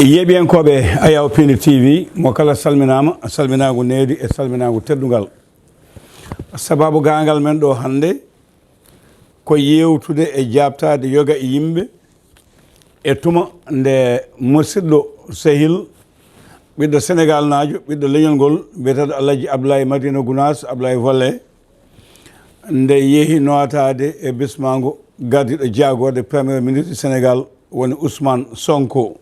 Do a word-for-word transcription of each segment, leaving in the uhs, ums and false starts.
Yeeɓiyankooɓe Ayaw Pindi T V, mo kala salminaama, salminaango needi e salminaango teddungal. Sababu gaangal men ɗo hannde ko yeewtude e jaabtaade yoga e yimɓe e tuma nde musidɗo sehil, ɓiɗɗo Senegaalnaajo, ɓiɗɗo leñol ngol, biyeteeɗo Alhaji Ablaye Madina Gunaas, Ablaye Volle, nde yehi nootaade e bismaango gardiiɗo jaagorde Premier Ministre Sénégal, woni Ousmane Sonko.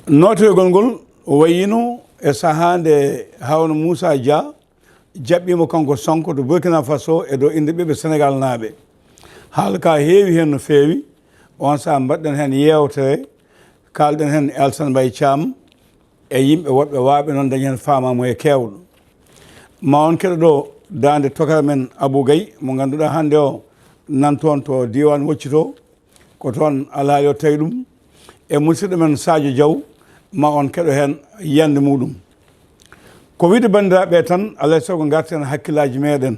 Nootoyogol ngol wayino e sahaa nde Harouna Moussa Dia jaɓɓiimo kanko Sonko to Burkina Faso e dow innde ɓiɓɓe Senegaalnaaɓe. Haala ka heewi heen no feewi, oon sahaa mbaɗɗen heen yeewtere, kaalɗen heen e Alassane Mbaye Thiam e yimɓe woɗɓe waawɓe noon dañi heen faamaamuya keewɗo. Ma on keɗo ɗo daande tokara men Abou Gaye mo ngannduɗaa hannde o nan toon to diiwaan Wocci to, ko toon alhaali o tawi ɗum, e musidɗo men Sadio Diaw, ma on keɗo heen yiyannde muɗum. Ko wiyde banndiraaɓe tan, alaa e sago ngarten hakkillaaji meɗen.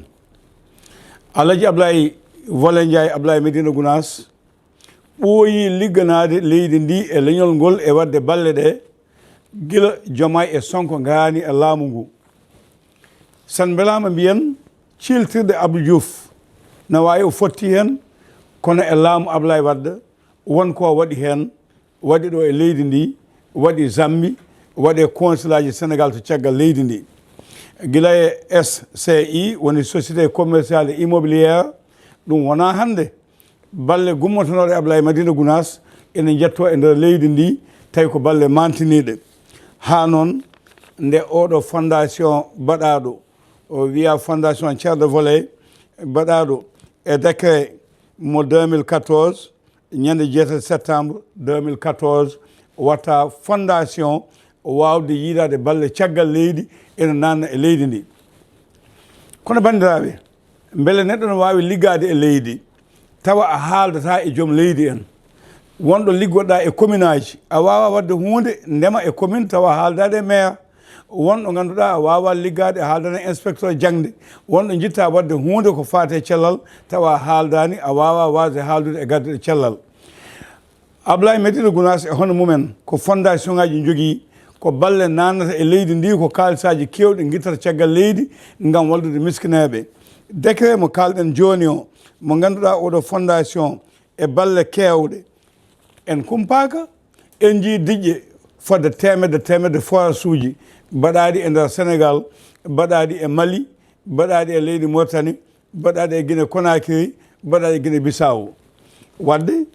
Alhaji Ablaye Volle Ndiaye, Ablaye Madina Gunaas, ɓooyi ligganaade leydi ndi e leñol ngol e waɗde balle ɗe, gila Diomaye e Sonko ngaraani e laamu ngu. Sen mbelaama mbiyen ciiltirde Abdou Diouf na waawi o fotti heen, kono e laamu Ablaye Wade won ko waɗi heen, waɗi ɗo e leydi ndi, waɗi Zambie, waɗi e consulaaji Sénégal to caggal leydi ndi. Gila e S C I, woni Société Commerciale et Immobilière, ɗum wonaa hannde. Balle gummotonooɗe Ablaye Madina Gunaas ene njettoo e nder leydi ndi, tawi ko balle maantiniiɗe. Haa noon nde oɗo fondation baɗaaɗo, o wiya Fondation Thierno Volle, baɗaaɗo e décret mo deux mille quatorze, ñande jeetati septembre deux mille quatorze, watta fondation waawde yiidaade balle caggal leydi ene naatna e leydi ndi. Kono banndiraaɓe, mbele neɗɗo no waawi liggaade e leydi tawa a haaldataa e joom leydi en? Wonɗo liggoɗaa e commune aji, a waawaa waɗde huunde ndema e commune tawa a haaldaade e maire. Wonɗo ngannduɗaa a waawaa liggaade, a haaldaani e inspecteur jaŋde. Wonɗo njiɗtaa waɗde huunde ko faati e cellal tawa a haaldaani, a waawaa waasde haaldude e gardiiɗo cellal. Ablaye Madina Gunaas e hono mumen ko fondation ngaji jogii, ko balle naatnata e leydi ndi, ko kaalisaaji keewɗi ngittata caggal leydi ngam wallude miskineeɓe. Décret mo kaalɗen jooni o, mo ngannduɗaa oɗo fondation e balle keewɗe, en kumpaaka, en njii diƴƴe fodde teemedde teemedde forage uji baɗaaɗi e nder Sénégal, baɗaaɗi e Mali, baɗaaɗi e leydi Mauritanie, baɗaaɗi e Guinée Conakry, baɗaaɗi e Guinée Bissau. Waɗde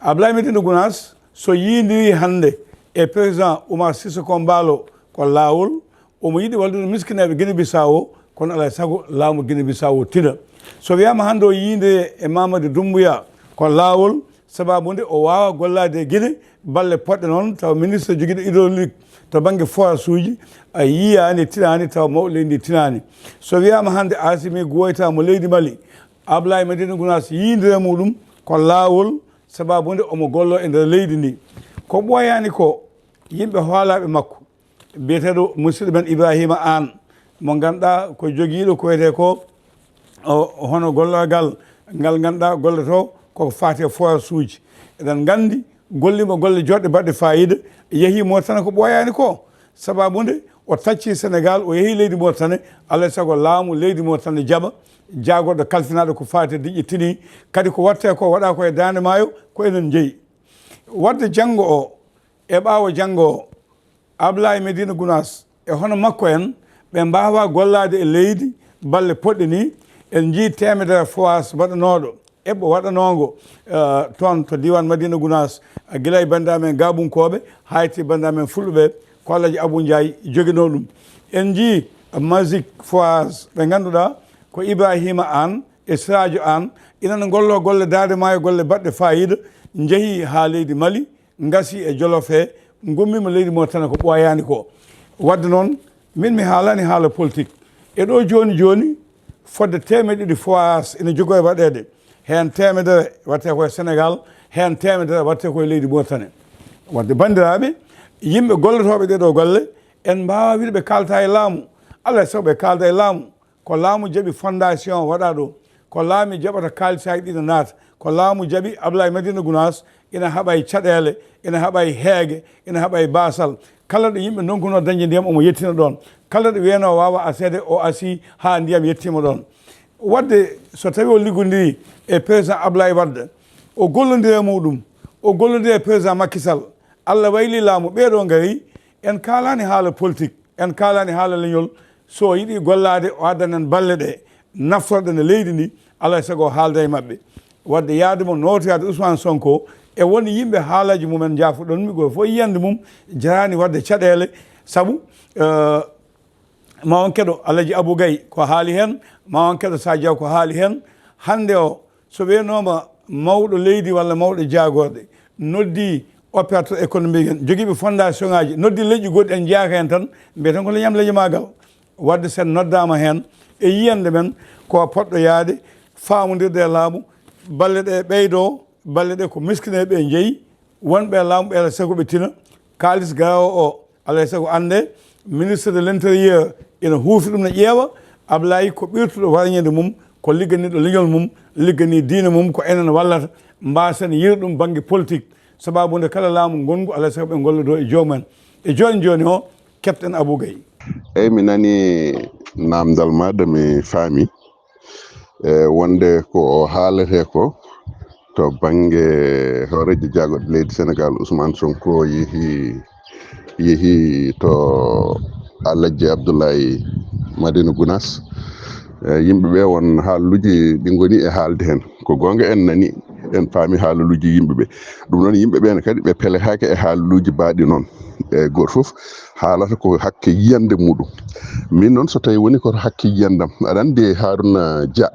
Ablaye Madina Gunaas so yiindiri hannde e président Oumar Sissoko Embaló ko laawol, omo yiɗi wallude miskineeɓe Guinée Bissau, kono alaa e sago laamu Guinée Bissau tina. So wiyaama hannde o yiindiri e Mamadi Doumbouya ko laawol, sababu nde o waawaa gollaade e Guinée balle poɗɗe noon, tawa ministre jogiiɗo hydraulique to bannge forage uji, a yiyaani, tinaani, tawa mawɗo leydi ndi tinaani. So wiyaama hannde Assimi Goïta mo leydi Mali, Ablaye Madina Gunaas yiindiri e muɗum ko laawol, sababu nde omo golloo e nder leydi ndi. Ko ɓooyaani ko, yimɓe hoolaaɓe makko, biyeteeɗo musidɗo men Ibrahima Aan, mo ngannduɗaa ko jogiiɗo ko wiyetee ko, o, hono gollorgal ngal ngannduɗaa gollotoo ko faati e forage uji. Eɗen nganndi golliima golle joɗɗe baɗɗe faayiida, yehii Mauritanie ko ɓooyaani ko. Sababu nde o taccii Sénégal, o yehii leydi Mauritanie, alaa e sago laamu leydi Mauritanie jaɓa jaagorɗo kalfinaaɗo ko faati e diƴƴe tini. Kadi ko waɗtee ko waɗaa ko e Daande Maayo, ko enen njeyi. Waɗde janngo o e ɓaawo janngo o, Ablaye Madina Gunaas e hono makko en, ɓe mbaawaa gollaade e leydi balle poɗɗe ni. En njii teemedere forage waɗanooɗo, eɓɓo waɗanoongo, eh, toon to diiwaan Madina Gunaas, eh, gila e banndiraaɓe men Gaabunkooɓe, haa e banndiraaɓe men Fulɓe, ko Alhaji Abou Ndiaye joginoo ɗum. En njii Magic Forage, ɓe ngannduɗaa ko Ibrahima Aan e Siraajo Aan, ina ngolloo golle Daande Maayo, golle baɗɗe faayiida, njehii haa leydi Mali, ngasii e Jolof he, ngummiima leydi Mauritanie ko ɓooyaani ko. Waɗde noon, min mi haalaani haala politique. E ɗo jooni jooni, fodde teemedde ɗiɗi forage ina jogoo e waɗeede. Heen teemedere waɗtee ko e Sénégal, heen teemedere waɗtee ko e leydi Mauritanie. Waɗde banndiraaɓe, yimɓe gollotooɓe ɗee ɗoo golle, en mbaawaa wiyde ɓe kaalata e laamu. Alaa e sago ɓe kaalda e laamu. Ko laamu jaɓi fondation waɗaa ɗo. Ko laamu jaɓata kaalisaaji ɗi no naata. Ko laamu jaɓi Ablaye Madina Gunaas ina haɓa e caɗeele, ina haɓa e heege, ina haɓa e baasal. Kala ɗo yimɓe ndonkuno dañde ndiyam, omo yettina ɗoon. Kala ɗo wiyano waawa aseede, o asii haa ndiyam yettiima ɗoon. Waɗde, so tawi o liggodiri e président Ablaye Wade, o gollondira e muɗum, o gollondira e président Macky Sall, Allah wayli laamu, ɓeeɗo ngari, en kaalani haala politique, en kaalani haala leñol. So o yiɗi gollaade, o addanen balle ɗe naftorɗe nde leydi ndi, alaa e sago o haalda e maɓɓe. Waɗde yaade mo nootoyaade Ousmane Sonko e won yimɓe haalaaji mumen, njaafoɗon mi, gooto fof yiyannde mum jaraani waɗde caɗeele, sabu, eh, ma on keɗo Alhaji Abou Gaye ko haali heen, ma on keɗo Sadio ko haali heen. Hannde o, so ɓe nooma mawɗo leydi walla mawɗo jaagorɗe, noddi opérateur économique en, jogiiɓe fondation ŋaaji, noddi leƴƴi goɗɗi, en njeyaaka heen tan, mbiyeten ko leñam leñamaagal. Waɗde sen noddaama heen e yiyannde men, ko potɗo yaade, faamondirde e laamu, balle ɗe ɓeydoo, balle ɗe ko miskineeɓe ɓe njeyi, wonɓe e laamu ɓe, alaa e sago ɓe tina, kaalis garoowo o, alaa e sago annde, ministre de l'intérieur ina huufi ɗum, ne ƴeewa, Ablaye ko ɓirtuɗo warñeede mum, ko ligganiiɗo leñol mum, ligganii diine mum, ko enen wallata, mbaasen yiir ɗum bannge politique, sabaabu nde kala laamu ngonngu, alaa e sago ɓe ngollodoo e joomum en. E jooni jooni o, keɓten Abou Gaye. Eyi, mi nani naamndal maaɗa, mi faami. E wonde ko o haalete ko to bannge hooreejo jaagorɗe leydi Senegaal, Ousmane Sonko, yehi, yehi to Alhaji Abdoulaye Madina Gounass. E, yimɓe ɓe, won haaluuji ɗi ngoni e haalde heen. Ko goonga, en nani, en paami haaluuji yimɓe ɓe. Ɗum noon, yimɓe ɓe ne kadi ɓe peletaake e haaluuji baaɗi noon. E gooto fof haalata ko hakke yiyannde muɗum. Min noon, so tawi woni ko hakke yiyandam, aɗa anndi Harouna Dia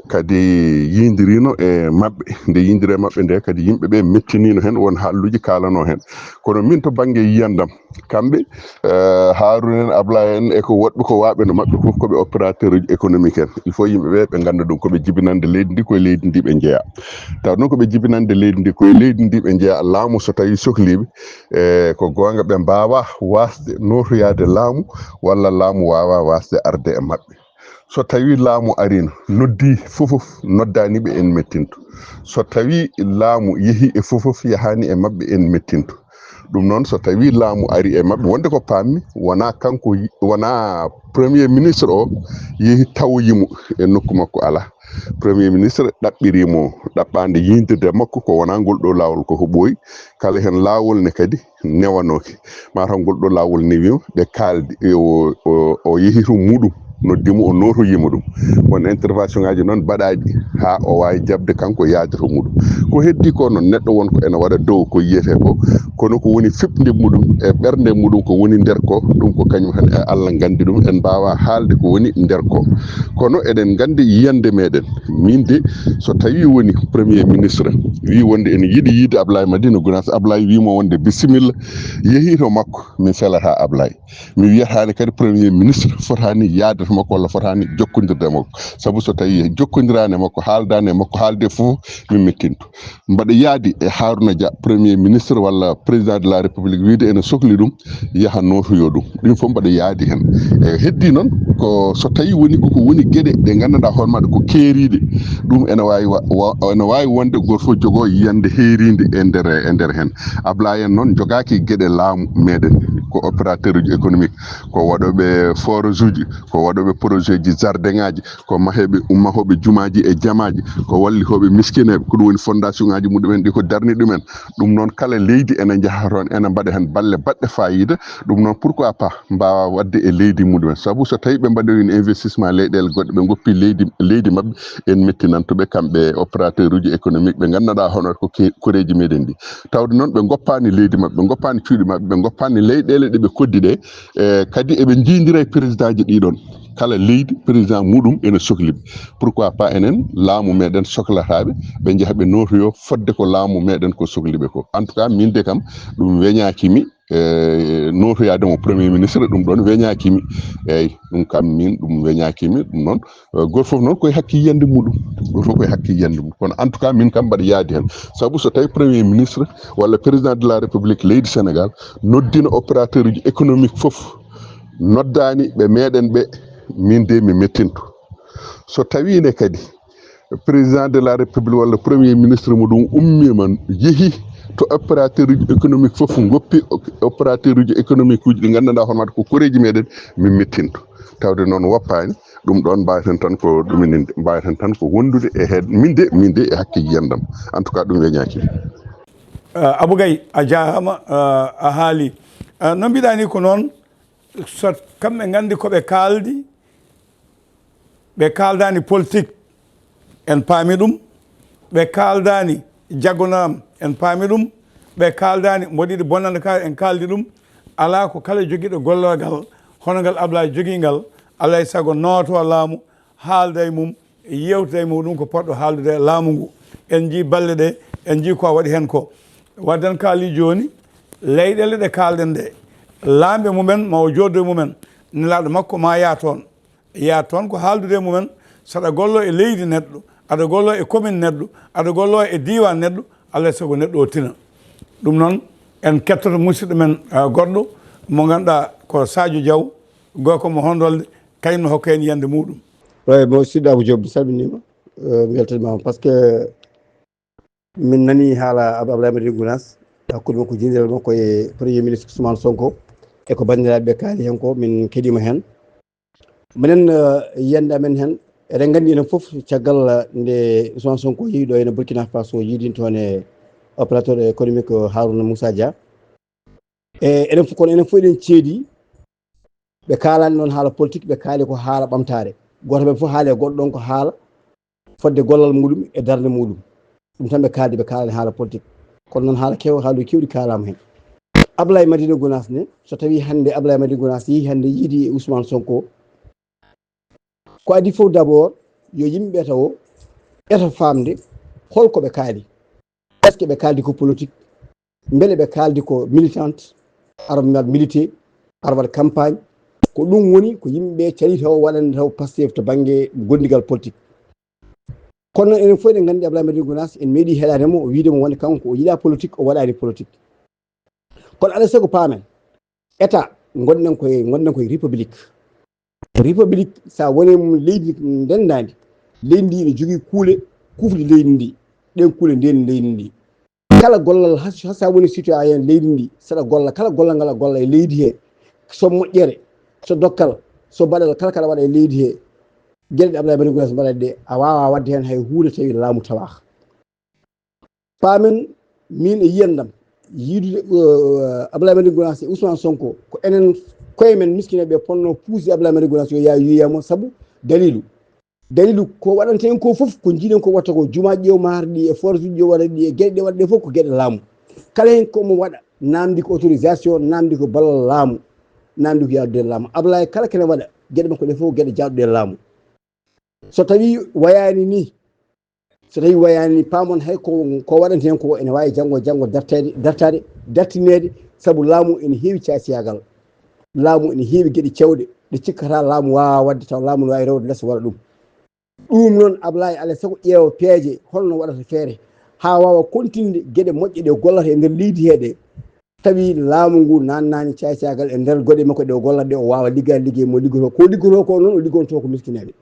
kadi yindirino e maɓɓe, nde yindiri e maɓɓe nde kadi yimɓe ɓe mettinino heen, won haalluuji kaalano heen. Kono min to bannge yiyandam, kamɓe, eh, Harouna en, Ablaye en, e ko woɗɓe ko waaɓe no maɓɓe fof ko ɓe opérateur uji économique en. Il faut yimɓe ɓe ɓe ngannda ɗum, ko ɓe jibinande leydi ndi, koye leydi ndi ɓe njeya. Taw noon ko ɓe jibinande leydi ndi, koye leydi ndi ɓe njeya. Laamu so tawi sohliiɓe, e ko goonga ɓe mbaawa waasde nootoyaade laamu, walla laamu waawa waasde arde e maɓɓe. So tawi laamu ariino, noddi fof, fof noddaani ɓe, en mettinto. So tawi laamu yehi e fof, fof yahaani e maɓɓe, en mettinto. Ɗum noon, so tawi laamu ari e maɓɓe, wonde ko paammi, wonaa kanko yi-, wonaa premier ministre o yehi tawoyi mo e nokku makko, alaa. Premier ministre ɗaɓɓiri mo ɗaɓɓaande yindirde makko, ko wonaa ngol ɗo laawol, koko ɓooyi. Kala heen laawol ne kadi newanooki. Mataw ngol ɗo laawol newiima, ɓe kaaldi, e o, o, o yehi to muɗum, noddi mo, o nootoyii mo ɗum. Won intervention ngaaji noon baɗaaɗi haa o waawi jaɓde kanko yaade to muɗum. Ko heddii ko noon, neɗɗo won ko ene waɗa dow ko yiyetee ko, kono ko woni fiɓnde muɗum e ɓernde muɗum, ko woni nder ko, ɗum ko kañum tan e Allah nganndi ɗum, en mbaawaa haalde ko woni nder ko. Kono eɗen nganndi yiyannde meɗen, min de, so tawi woni premier ministre wi wonde ene yiɗi yiide Ablaye Madina Gounass, Ablaye wi mo wonde bisimilla, yehi to makko, min felataa Ablaye. Mi wiyataani kadi premier ministre fotaani yaade to makko walla fotaani jokkondirde e makko. Sabu so tawi jokkondiraani e makko, haaldaani e makko, haalde fof min mettinto. Mbaɗa yaadi e Harouna Dia, premier ministre walla président de la République, wiide ene sokli ɗum, yaha nootoyo ɗum. Ɗum fof mbaɗa yaadi heen. E, heddii noon ko so tawi woni koko woni geɗe ɗe nganndanɗaa hoore maɗa ko keeriiɗe, ɗum ene waawi wa-, wa-, ene waawi wonde gooto fof jogoo yiyannde heeriinde e nder, e nder heen. Ablaye en noon jogaaki geɗe laamu meɗen, ko opérateur uji économique, ko waɗooɓe forage uji, ko waɗooɓe projet ji jardin ŋaaji, ko maheeɓe, mahooɓe jumaaji e jamaaji, ko wallihooɓe miskineeɓe, ko ɗum woni fondation ŋaaji muɗumen ɗi ko darni ɗumen. Ɗum noon kala leydi ene njaha toon, ene mbaɗa heen balle baɗɗe faayiida. Ɗum noon pourquoi pas mbaawa waɗde e leydi muɗumen. Sabu so tawi ɓe mbaɗoyi investissement leyɗeele goɗɗe, ɓe ngoppi leydi, leydi maɓɓe, en mettinanto ɓe kamɓe opérateur uji économique ɓe nganndanɗaa hono ko ke-, koreeji meɗen ɗi. Tawde noon ɓe ngoppaani leydi maɓɓe, ɓe ngoppaani cuuɗi maɓɓe, ɓe ngoppaani leyɗeele ɗe ɓe koddi ɗe. E kadi eɓe njiidira e président ji ɗiɗon. Kala leydi président muɗum ene sokli ɓe. Pourquoi pas enen laamu meɗen soklataɓe, ɓe njaha ɓe nootoyo fodde ko laamu meɗen ko sokli ɓe ko. En tout cas, min de kam, ɗum weñaaki mi, e, nootoyaade mo premier ministre, ɗum ɗon weñaaki mi. Eyyi, ɗum kam min, ɗum weñaaki mi, ɗum noon. Eh, gooto fof noon koye hakke yiyannde muɗum. Gooto fof koye hakke yiyannde mum. Kono en tout cas, min kam mbaɗa yaadi heen. Sabu so tawi premier ministre walla président de la République leydi Sénégal noddino opérateur uji économique fof, noddaani ɓe meɗen ɓe, min de mi mettinto. So tawi ne kadi Président de la République walla Premier ministre muɗum ummiima, yehi to opérateur uji économique fof, ngoppi opérateur uji économique uji ɗi nganndanɗaa hono waɗa ko koreeji meɗen, min mettinto. Tawde noon woppaani, ɗum ɗoon mbaaweten tan ko ɗum enen, mbaaweten tan ko wondude e heed, min de, min de e hakkeeji yiyannde am. En tout cas, ɗum weñaaki. Uh, Abou Gaye, a jaaraama, uh, a haali. Uh, no mbiɗa ni ko noon, so kamɓe nganndi ko ɓe kaaldi, ɓe kaaldaani politique, en paami ɗum. Ɓe kaaldaani jaggonam, en paami ɗum. Ɓe kaaldaani mboɗo yiɗi bonnande ka, en kaaldi ɗum. Alaa ko kala jogiiɗo gollal ngal, hono ngal Ablaye jogii ngal, alaa e sago nooto laamu, haalda e mum, yewtida e muɗum ko poɗɗo haaldude e laamu ngu. En njii balle ɗe, en njii ko a waɗi heen ko. Wadden kaali jooni, leyɗeele ɗe kaalɗen ɗe, laamɓe mumen ma o jooɗdo e mumen, nelaaɗo makko ma yaa toon. Yaa toon ko haaldude e mumen, saɗa gollo e leydi neɗɗo, aɗa gollo e commune neɗɗo, aɗa gollo e diiwaan neɗɗo, alaa e sago neɗɗo o tina. Ɗum noon, en kettoto musidɗo men, ah, goɗɗo mo ngannduɗaa ko Sadio Diaw, gorko mo Hondolde, kañum ne hokka en yiyannde muɗum. Eyi, mo Siddou Abou Diop, mi salminiima, eh, mi weltaniima, par ce que min nanii haala Ab- Ablaye Madina Gounass, hakkunde makko, jiidiral makko e Premier ministre Ousmane Sonko, e ko banndiraaɓe ɓe kaali heen ko, min keɗiima heen. Minen, eh, yiyannde amen heen, eɗen nganndi enen fof, caggal, eh, nde Ousmane Sonko yehi ɗo ene Burkina Faso, yiidii toon e opérateur économique, eh, Harouna Moussa Dia. E enen fof, kono enen fof eɗen ceedi, ɓe kaalaani noon haala politique, ɓe kaali ko haala ɓamtaare. Gooto ɓe fof haali e goɗɗo ɗoon ko haala fodde gollal muɗum e darnde muɗum. Ɗum tan ɓe kaaldi, ɓe kaalaani haala politique. Kono noon haala kew-, haaluuji keewɗi kaalaama heen. Ablaye Madina Gounass ne, so tawii hannde Ablaye Madina Gounass yehii hannde yiidi e Ousmane Sonko, ko adii fof d'abord yo yimɓe tawo ɓeto faamde holko ɓe kaali. Est-ce que ɓe kaaldi ko politique? Mbele ɓe kaaldi ko militante, ara mbaɗa milité, ara waɗa campagne? Ko ɗum woni ko yimɓe ɓe cali taw waɗande taw Pastef to bannge gondigal politique. Kono noon enen fof eɗen nganndi Ablaye Madina Gounass, en meeɗi heɗaade mo, o wiide mo wonde kanko o yiɗaa politique, o waɗaani politique. Kono alaa e sago paamen, État, ngonɗen koye, ngonɗen koye république. République, so a woni mum leydi ndenndaandi, leydi ndi ene jogii kuule kuufɗe leydi ndi, ɗeen kuule ndeeni leydi ndi. Kala gollal, hay so a woni citoyen leydi ndi, saɗa golla, kala gollal ngal a golla e leydi he, so moƴƴere, so dokkal, so baɗal, kala kaɗa waɗa e leydi he, geɗe ɗe Ablaye Madina Gounass mbaɗata ɗe, a waawaa waɗde heen hay huunde tawi laamu tawaaka. Paamen, miin e yiyannde am, yiidude, eh, Ablaye Madina Gounass e Ousmane Sonko, ko enen koye men miskineeɓe ɓe potnoo puusde Ablaye Madina Gounass yo yaah yiyoya mo, sabu daliilu. Daliilu ko waɗanta en ko fof, ko njiiɗen ko watta ko, jumaaji ɗi o maharɗi e forage uji ɗi o waɗaɗi e geɗe ɗe waɗɗe fof ko geɗe laamu. Kala heen ko mo waɗa, naamndi ko autorisation, naamndi ko ballal laamu, naamndi ko yahdude e laamu. Ablaye kala kene waɗa, geɗe makko ɗe fof ko geɗe jahɗuɗe e laamu. So tawii wayaani nii, so tawii wayaani nii, paamon hay ko, ko waɗanta heen ko ene waawi janngo, janngo darteede, dartaade, dartineede, sabu laamu ene heewi caaciyaagal. Laamu ene heewi geɗe cewɗe, ɗe cikkata laamu waawaa waɗde, taw laamu ne waawi rewde les waɗa ɗum. Ɗum noon, Ablaye, alaa e sago ƴeewa peeje, holno waɗata feere haa waawa kontinde geɗe moƴƴe ɗe gollata e nder leydi he ɗe, tawi laamu ngu naannaani caaciyaagal e nder goɗe makko ɗe o gollata ɗe, o waawa liggaade liggey mo liggotoo, ko liggotoo ko noon o liggonto ko miskineeɓe,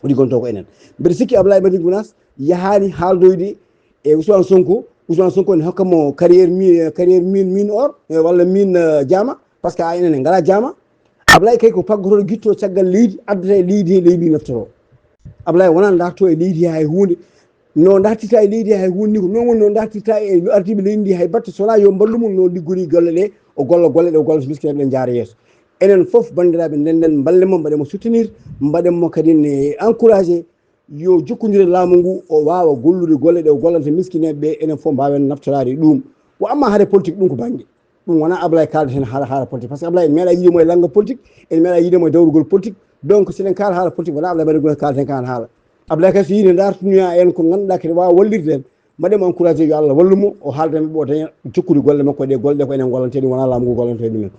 o liggonto ko enen. Mbeɗa sikki Ablaye Madina Gounass yahaani haaldoyde e Ousmane Sonko, Ousmane Sonko ne hokka mo carrière mi-, carrière mine, mine or, eh, walla mine, eh, jaama, par ce que a enen en ngalaa jaama. Ablaye kay ko paggotoo gitto caggal leydi, addata e leydi he, leydi ndi naftoro. Ablaye wonaa darto e leydi he hay huunde. No dartirta e leydi he hay huunde ni ko noon woni no dartirta e ardiiɓe leydi ndi hay batte, so wonaa yo mballu mum no liggori golle ɗe, o golla golle ɗe, o golla so miskineeɓe ɓe njaara yeeso. Enen fof banndiraaɓe, ndenden, mballen mo, mbaɗen mo soutenir, mbaɗen mo kadi ne encouragé, yo jokkondir e laamu ngu, o waawa gollude golle ɗe o gollanta miskineeɓe ɓe, enen fof mbaawen naftoraade e ɗum. Wa amma hade politique ɗum ko bannge. Ɗum wonaa Ablaye kaalda heen haala, haala politique. Par ce que Ablaye en meeɗaa yiide mo e lannga politique, en meeɗaa yiide mo e dawrugol politique. Donc, so eɗen kaala haala politique, wonaa Ablaye Madina Gounass kaalda heen haala haala. Ablaye kay so yii ne dartinoya en ko ngannduɗaa kadi waawa wallirde en, mbaɗen mo encouragé yo Allah wallu mo, o haalda e maɓɓe o daña jokkude golle makko ɗe, golle ɗe ko enen gollantee ɗum, wonaa laamu ngu gollantee ɗumen.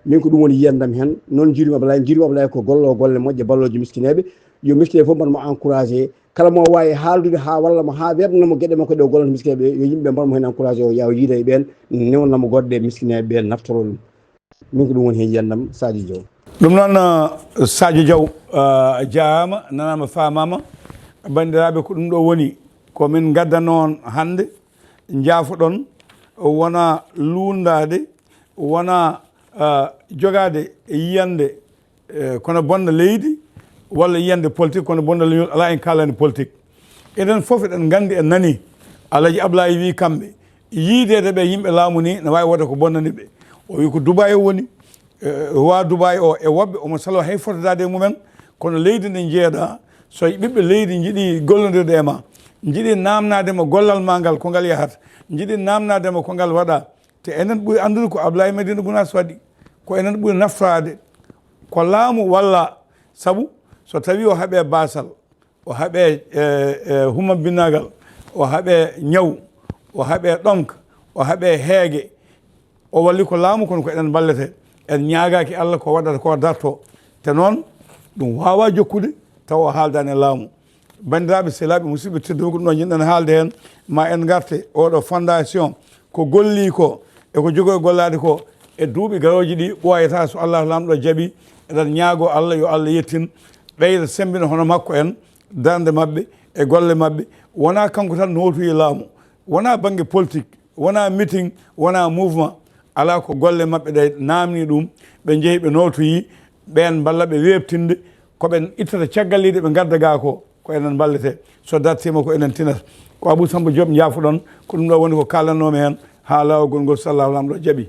Min ko ɗum woni yiyannde am heen. Noon njiiɗumi Ablaye, njiiɗumi Ablaye ko gollo golle moƴƴe, ballooje miskineeɓe. Yo miskineeɓe fof mbaɗ mo encouragé. Kala mo waawi haaldude haa walla mo, haa weeɓna mo geɗe makko ɗe o gollanta miskineeɓe, yo yimɓe mbaɗ mo heen encouragé, o yaha o yiida e ɓeen, newna mo goɗɗe miskineeɓe ɓeen, naftoro ɗum. Min ko ɗum woni heen yiyannde am, Sadio Diaw. Ɗum noon, eh, Sadio Diaw, eh, jaaraama, nanaama, faamaama. Banndiraaɓe, ko ɗum ɗo woni ko min ngaddanoo on hannde. Njaafoɗon, wona luunndaade, wona, ah, jogaade e yiyannde, eh, kono bonna leydi, walla yiyannde politique, kono bonna leñol alaa en kaalani politique. Enen fof eɗen nganndi, en nani Alhaji Ablaye wi kamɓe, yiideede ɓe yimɓe laamu ni ne waawi wonde ko bonnani ɓe. O wi ko Dubai o woni, eh, roi Dubai o e woɓɓe omo salo hay fotodaade e mumen, kono leydi ndi njeeɗa, so ɓiɓɓe leydi njiɗi gollondirde e ma, njiɗi naamnaade ma gollal ma ngal ko ngal yahata, njiɗi naamnaade ma ko ngal waɗa, te enen ɓuri anndude ko Ablaye Madina Gunaas waɗi, ko enen ɓuri naftaade, ko laamu walla, sabu so tawi o haɓe baasal, o haɓe, e, e, humambinnaagal, o haɓe ñaw, o haɓe ɗomka, o haɓe heege, o walli ko laamu, kono ko enen mballete. En ñaagaaki Allah ko waɗata ko darto. Te noon, ɗum waawaa jokkude tawa o haaldaani e laamu. Banndiraaɓe, sehilaaɓe, musidɓe tedduɓe, ko ɗum ɗo njiɗɗen haalde heen. Ma en ngarte oɗo fondation, ko golli ko, e ko jogoo e gollaade ko, e duuɓi garooji ɗi ɓooyataa, so Allahu Laamɗo jaɓi. Eɗen ñaagoo Allah, yo Allah yettin, ɓeyda semmbina hono makko en, darnde maɓɓe e golle maɓɓe. Wonaa kanko tan nootoyi laamu, wonaa bannge politique, wonaa meeting, wonaa mouvement, alaa, ko golle maɓɓe ɗe naamni ɗum, ɓe njehi ɓe nootoyi, ɓeen mballa ɓe weeɓtinde, ko ɓen ittata caggal leydi ɓe ngadda gaa ko, ko enen mballete, so dartiima ko enen tinata. Ko Abou Samba Diop njaafoɗon, ko ɗum ɗo woni ko kaalannoomi heen, haa laawol ngol, so Allahu Laamɗo jaɓi.